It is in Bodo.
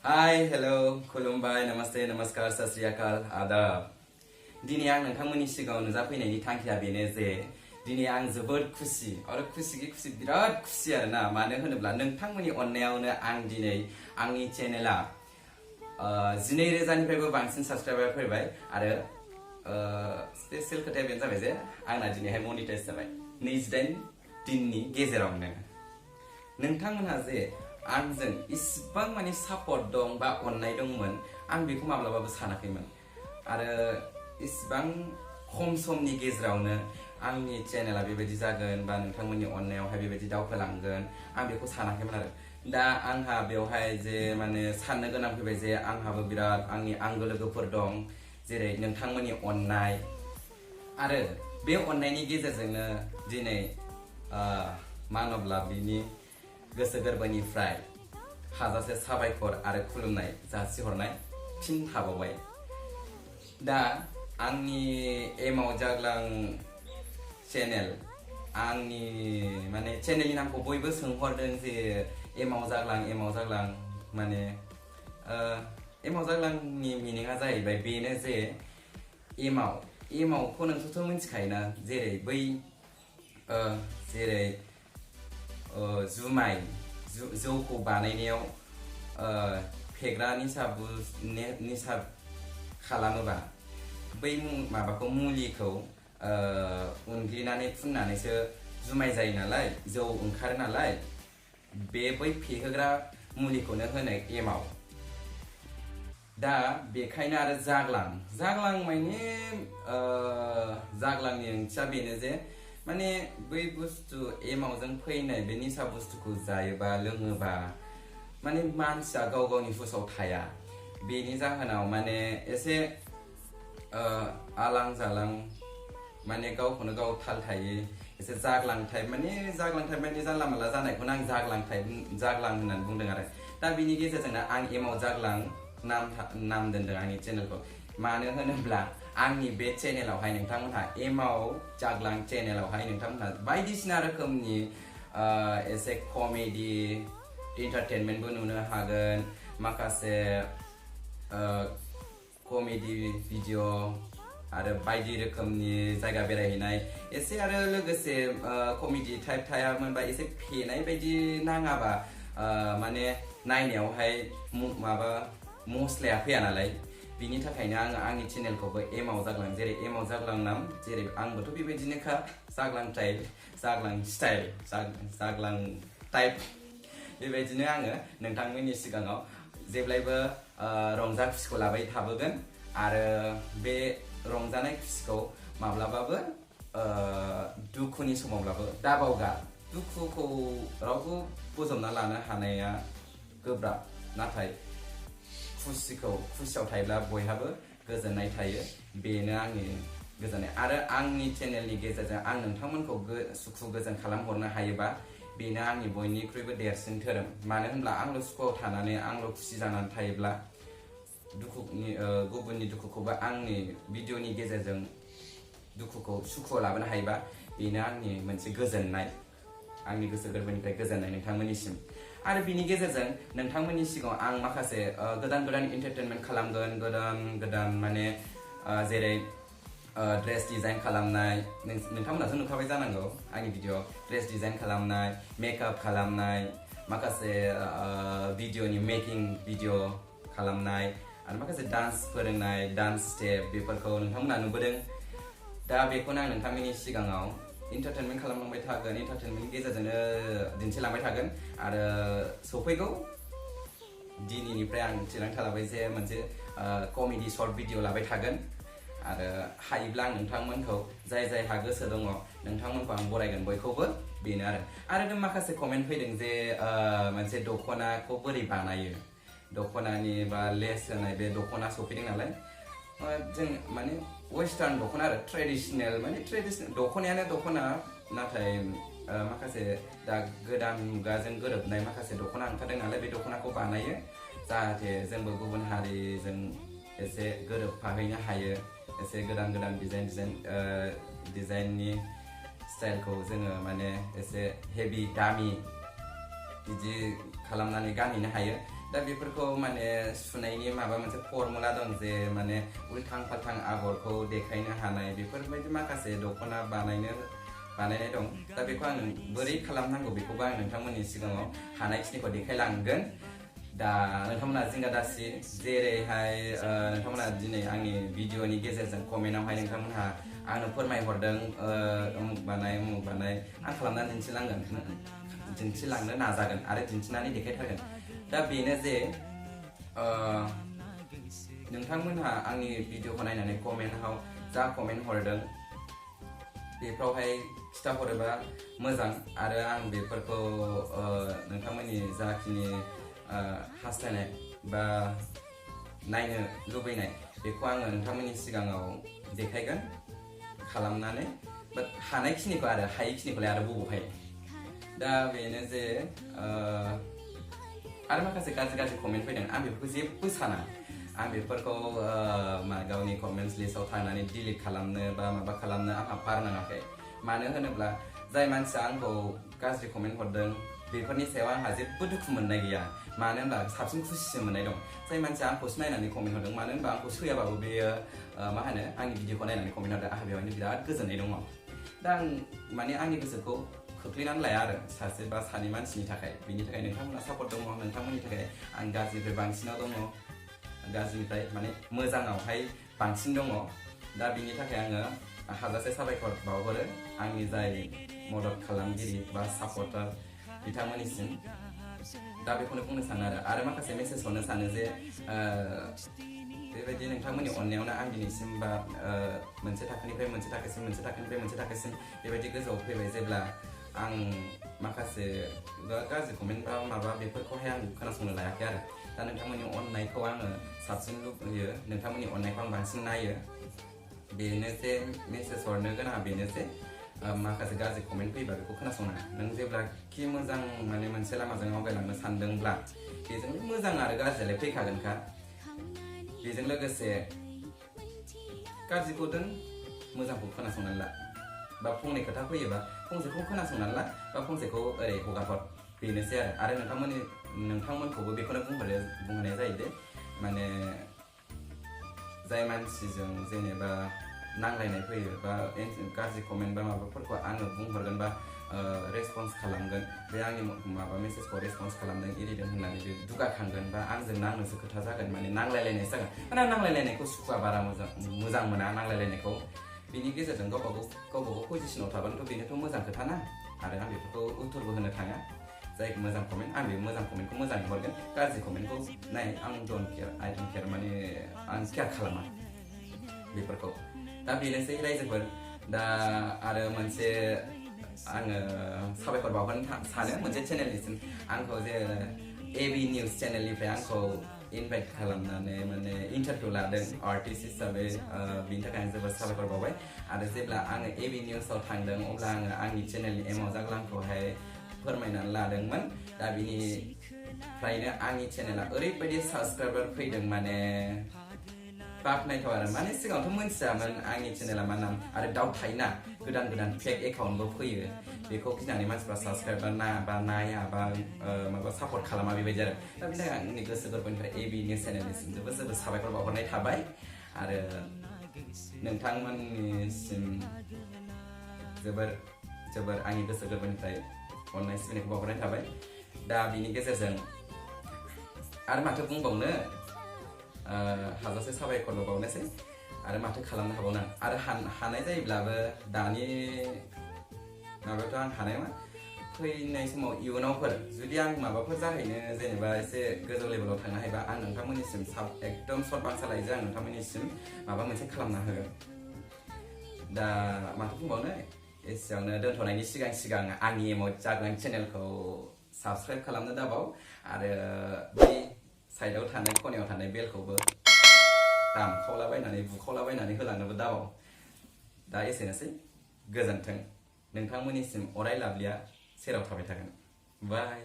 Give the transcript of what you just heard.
हाय हेलो खुलुमबाय नमस्ते नमस्कार सत श्री अकाल आदाब दिनै आं नोंथांमोननि सिगाङाव नुजाफैनायनि थांखिया बेनो जे दिनै आं जोबोद खुसि आरो खुसि बिराद खुसि आरोना मानो होनोब्ला नोंथांमोननि अननायावनो आं दिनै आंनि चेनेला 12,000 निफ्रायबो बांसिन साबस्क्राइबार फैबाय आरो स्पेशल खोथाया बेनो जाबाय जे आंना दिनैहाय मनिटाइज जाबाय 28 दिननि गेजेरावनो नोंथांमोनहा जे आंजों इसिबां माने सापर्ट दं बा अननाय दंमोन आं बेखौ माब्लाबाबो सानाखैमोन आरो इसिबां खम समनि गेजेरावनो आंनि चेनेला बेबायदि जागोन बा नोंथांमोननि अननायावहाय बेबायदि दावखोलांगोन आं बेखौ सानाखैमोन आरो दा आंहा बेवहाय जे माने साननो गोनां फैबाय जे आंहाबो बिराद आंनि आंगो लोगोफोर दं जेरै नोंथांमोननि अननाय आरो बे अननायनि गेजेरजोंनो दिनै मा होनोब्ला बिनि गोसो गोरबोनिफ्राय हाजासे साबायखर आरो खुलुमनाय जासिहरनाय फिन थाबावबाय दा आंनि एमाव जाग्लां चेनेल आंनि माने चेनेलनि नामखौ बयबो सोंहरदों जे एमाव जाग्लां माने एमाव जाग्लांनि मिनिङा जाहैबाय बेनो जे एमावखौ नोंसोरथ' मिथिखायोना जेरै बै जेरै जुमाय जौखौ बानायनायाव फेग्रा निसा खालामोबा बै माबाखौ मुलिखौ उनग्लिनानै फुननानैसो जुमाय जायो नालाय जौ ओंखारो नालाय बै फेहोग्रा मुलिखौनो होनो एमाव दा बेखायनो आरो जाग्लां माने जाग्लांनि ओंथिया बेनो जे माने बै बुस्थु एमावजों फैनाय बे निसा बुस्थुखौ जायोबा लोङोबा माने मानसिया गाव गावनि हुसाव थाया बेनि जाहोनाव माने एसे आलां जालां माने गावखौनो गाव थाल थायो एसे जाग्लां टाइप माने जानला मानला जानायखौनो आं जाग्लां होननानै बुंदों आरो दा बिनि गेजेरजोंनो आं एमाव जाग्लां नाम दोनदों आंनि चेनेलखौ मानो होनोब्ला आंनि बे चेनेलावहाय नोंथांमोनहा एमाव जाग्लां चेनेलावहाय नोंथांमोनहा बायदिसिना रोखोमनि एसे कमेडि एन्टारटेनमेन्टबो नुनो हागोन माखासे कमेडि भिडिअ आरो बायदि रोखोमनि जायगा बेरायहैनाय एसे आरो लोगोसे कमेडि टाइप थायामोनबा एसे फेनाय बायदि नाङाबा माने नायनायावहाय माबा मस्लाया फैया नालाय बिनि थाखायनो आङो आंनि चेनेलखौबो एमाव जाग्लां जेरै एमाव जाग्लां नाम जेरै आंबोथ' बेबायदिनोखा जाग्लां टाइप बेबायदिनो आङो नोंथांमोननि सिगाङाव जेब्लायबो रंजा खुसिखौ लाबाय थाबोगोन आरो बे रंजानाय खुसिखौ माब्लाबाबो दुखुनि समावब्लाबो दाबावगा दुखुखौ रावबो बोजबना लानो हानाया गोब्राब नाथाय खुसियाव थायोब्ला बयहाबो गोजोननाय थायो बेनो आंनि गोजोननाय आरो आंनि चेनेलनि गेजेरजों आं नोंथांमोनखौ सुखु गोजोन खालामहरनो हायोबा बेनो आंनि बयनिख्रुइबो देरसिन धोरोम मानो होनब्ला आंल' सुखुआव थानानै आंल' खुसि जानानै थायोब्ला गुबुननि दुखुखौबो आंनि भिडिअनि गेजेरजों सुखुआव लाबोनो हायोबा बेनो आंनि मोनसे गोजोननाय आंनि गोसो गोरबोनिफ्राय गोजोननाय नोंथांमोननिसिम आरो बिनि गेजेरजों नोंथांमोननि सिगाङाव आं माखासे गोदान एन्टारटेनमेन्ट खालामगोन गोदान माने जेरै ड्रेस डिजाइन खालामनाय नोंथांमोनाथ' नुखाबाय जानांगौ आंनि भिडिअ ड्रेस डिजाइन खालामनाय मेकआप खालामनाय माखासे भिडिअनि मेकिं भिडिअ खालामनाय आरो माखासे डान्स फोरोंनाय डान्स स्टेप बेफोरखौ नोंथांमोना नुबोदों दा बेखौनो आं नोंथांमोननि सिगाङाव एन्टारटेनमेन्ट खालामलांबाय थागोन एन्टारटेनमेन्टनि गेजेरजोंनो दिन्थिलांबाय थागोन आरो सफैगौ दिनैनिफ्राय आं थिरांथा लाबाय जे मोनसे कमेडि सर्ट भिडिअ लाबाय थागोन आरो हायोब्ला आं नोंथांमोनखौ जायहा गोसो दङ नोंथांमोनखौ आं बरायगोन बयखौबो बेनो आरो माखासे कमेन्ट फैदों जे मोनसे दख'नाखौ बोरै बानायो दख'नानि बा लेस होनाय बे दख'ना सफैदों नालाय जों माने वेस्टार्न दख'ना आरो ट्रेडिसनेल दख'नायानो दख'ना नाथाय माखासे दा गोदान मुगाजों गोरोबनाय माखासे दख'ना ओंखारदों नालाय बे दख'नाखौ बानायो जाहाथे जोंबो गुबुन हारिजों एसे गोरोबफाहैनो हायो एसे गोदान डिजाइननि स्टाइलखौ जोङो माने एसे हेभि दामि बिदि खालामनानै गानहैनो हायो दा बेफोरखौ माने सुनायनि माबा मोनसे फर्मुला दं जे माने उल्थां फाल्थां आगरखौ देखायनो हानाय बेफोरबायदि माखासे दख'ना बानायनाय दं दा बेखौ आं बोरै खालामनांगौ बेखौबो आं नोंथांमोननि सिगाङाव हानायखिनिखौ देखायलांगोन दा नोंथांमोना जिंगा दासि जेरैहाय नोंथांमोना दिनै आंनि भिडिअनि गेजेरजों कमेन्टआवहाय नोंथांमोनहा आंनो फोरमायहरदों उमुक बानाय आं खालामनानै दिन्थिलांनो नाजागोन आरो दिन्थिनानै देखायथारगोन दा बेनो जे नोंथांमोनहा आंनि भिडिअखौ नायनानै कमेन्टआव जा कमेन्ट हरदों बेफ्रावहाय खिथाहरोबा मोजां आरो आं बेफोरखौ नोंथांमोननि जाखिनि हास्थायनाय बा नायनो लुबैनाय बेखौ आङो नोंथांमोननि सिगाङाव देखायगोन खालामनानै बाट हानायखिनिखौ आरो हायैखिनिखौलाय आरो बबावहाय दा बेनो जे आरो माखासे गाज्रि कमेन्ट फैदों आं बेफोरखौ जेबो साना आं बेफोरखौ गावनि कमेन्ट्स लिस्टआव थांनानै डिलिट खालामनो बा माबा खालामनो आंहा पार नाङाखै मानो होनोब्ला जाय मानसिया आंखौ गाज्रि कमेन्ट हरदों बेफोरनि सायाव आंहा जेबो दुखु मोननाय गैया मानो होनबा साबसिन खुसिसो मोननाय दं जाय मानसिया आंखौसो नायनानै कमेन्ट हरदों मानो होनबा आंखौ सैयाबाबो बेयो आंनि भिडिअखौ नायनानै कमेन्ट हरदों आंहा बेवहायनो बिराद गोजोननाय दङ दा आं माने आंनि गोसोखौ खोख्लैनानै लाया आरो सासे बा सानै मानसिनि थाखाय बिनि थाखाय नोंथांमोना सापर्ट दङ नोंथांमोननि थाखाय आं गाज्रिनिफ्राय बांसिनाव दङ गाज्रिनिफ्राय माने मोजाङावहाय बांसिन दङ दा बिनि थाखाय आङो हाजासे साबायखर बावहरो आंनि जाय मदद खालामगिरि बा सापर्टार बिथांमोननिसिम दा बेखौनो बुंनो सानो आरो माखासे मेसेज हरनो सानो जे बेबायदि नोंथांमोननि अननायावनो आं दिनैसिम बा मोनसे थाखोनिफ्राय मोनसे थाखोसिम बेबायदि गोजौआव फैबाय जेब्ला आं माखासे गाज्रि कमेन्ट बा माबा बेफोरखौहाय आं खोनासंनो लायाखै आरो दा नोंथांमोननि अननायखौ आङो साबसिन लुबैयो नोंथांमोननि अननायखौ आं बांसिन नायो बेनो जे मेसेज हरनो गोनाङा बेनो जे माखासे गाज्रि कमेन्ट फैबा बेखौ खोनासंनाङा नों जेब्लाखि मोजां माने मोनसे लामाजों आवगायलांनो सानदोंब्ला बेजों मोजां आरो गाज्रियालाय फैखागोनखा बेजों लोगोसे गाज्रिखौ दोन मोजांखौ खोनासंनानै ला बा फंनै खोथा फैयोबा फंसेखौ खोनासंनानै ला बा फंसेखौ ओरै हगारहर बेनोसै आरो नोंथांमोनखौबो बेखौनो बुंहरनाय जायो दे माने जाय मानसिजों जेनेबा नांलायनाय फैयो बा गाज्रि कमेन्ट बा माबाफोरखौ आङो बुंहरगोन बा रेसपन्स खालामगोन बे आंनि माबा मेसेजखौ रेसपन्स खालामदों एरिदों होननानै बे दुगाखांगोन बा आंजों नांनोसो खोथा जागोन माने नांलायलायनायसो जागोन माने आं नांलायलायनायखौ सुखुवा बारा मोजां मोना नांलायलायनायखौ बिनि गेजेरजों गावबागाव पजिसनाव थाबानोथ' बेनोथ' मोजां खोथा ना आरो आं बेफोरखौ उत्तरबो होनो थाङा जाय मोजां कमेन्ट आं बे मोजां कमेन्टखौ मोजाङै हरगोन गाज्रि कमेन्टखौ नाय आं डन्ट केयार माने आं केयार खालामा बेफोरखौ दा बेनोसै रायजोफोर दा आरो मोनसे आङो साबायखर बावहरनो सानो मोनसे चेनेलनिसिम आंखौ जे एबि निउज चेनेलनिफ्राय आंखौ इनभाइट खालामनानै माने इन्टारभिउ लादों आर्टिस्ट हिसाबै बिनि थाखाय आं जोबोद साबायखर बावबाय आरो जेब्ला आङो एबि निउजआव थांदों अब्ला आङो आंनि चेनेलनि एमाउजाग्लांखौहाय फोरमायनानै लादोंमोन दा बिनिफ्रायनो आंनि चेनेला ओरैबायदि साबसक्राइबार फैदों माने बाखनायथाव आरो माने सिगाङावथ' मोनथियामोन आंनि चेनेला मा नाम आरो दाउट थायोना गोदान फेक एकाउन्टबो फैयो बेखौ गिनानै मानसिफ्रा साबसक्राइबार नाया बा माबा सापर्ट खालामा बेबायदि आरो दा बिनि थाखाय आंनि गोसो गोरबोनिफ्राय एबि निउज चेनेलनिसिम जोबोद साबायखर बावहरनाय थाबाय आरो नोंथांमोननिसिम जोबोर आंनि गोसो गोरबोनिफ्राय अननाय सिबिनायखौ बावहरनाय थाबाय दा बिनि गेजेरजों आरो माथो बुंबावनो हाजासे साबायखरल' बावनोसै आरो माथो खालामनो हाबावनो आरो हानाय जायोब्लाबो दानि माबायावथ' आं हानाय नङा फैनाय समाव इयुनावफोर जुदि आं माबाफोर जाहैनो जेनेबा एसे गोजौ लेभेलाव थांनो हायोबा आं नोंथांमोननिसिम एकदम सर्ट बांसालायजों आं नोंथांमोननिसिम माबा मोनसे खालामना होगोन दा माथो बुंबावनो एसेयावनो दोनथ'नायनि सिगां आंनि एमाउट जागोन चेनेलखौ साबसक्राइब खालामनो दाबाव आरो बै साइडआव थानाय खनायाव थानाय बेलखौबो दामखावलाबायनानै बुखावलाबायनानै होलांनोबो दाबाव दा एसेनोसै गोजोन्थों नोंथांमोननिसिम अराय लाभलिया सेराव थाबाय थागोन बाय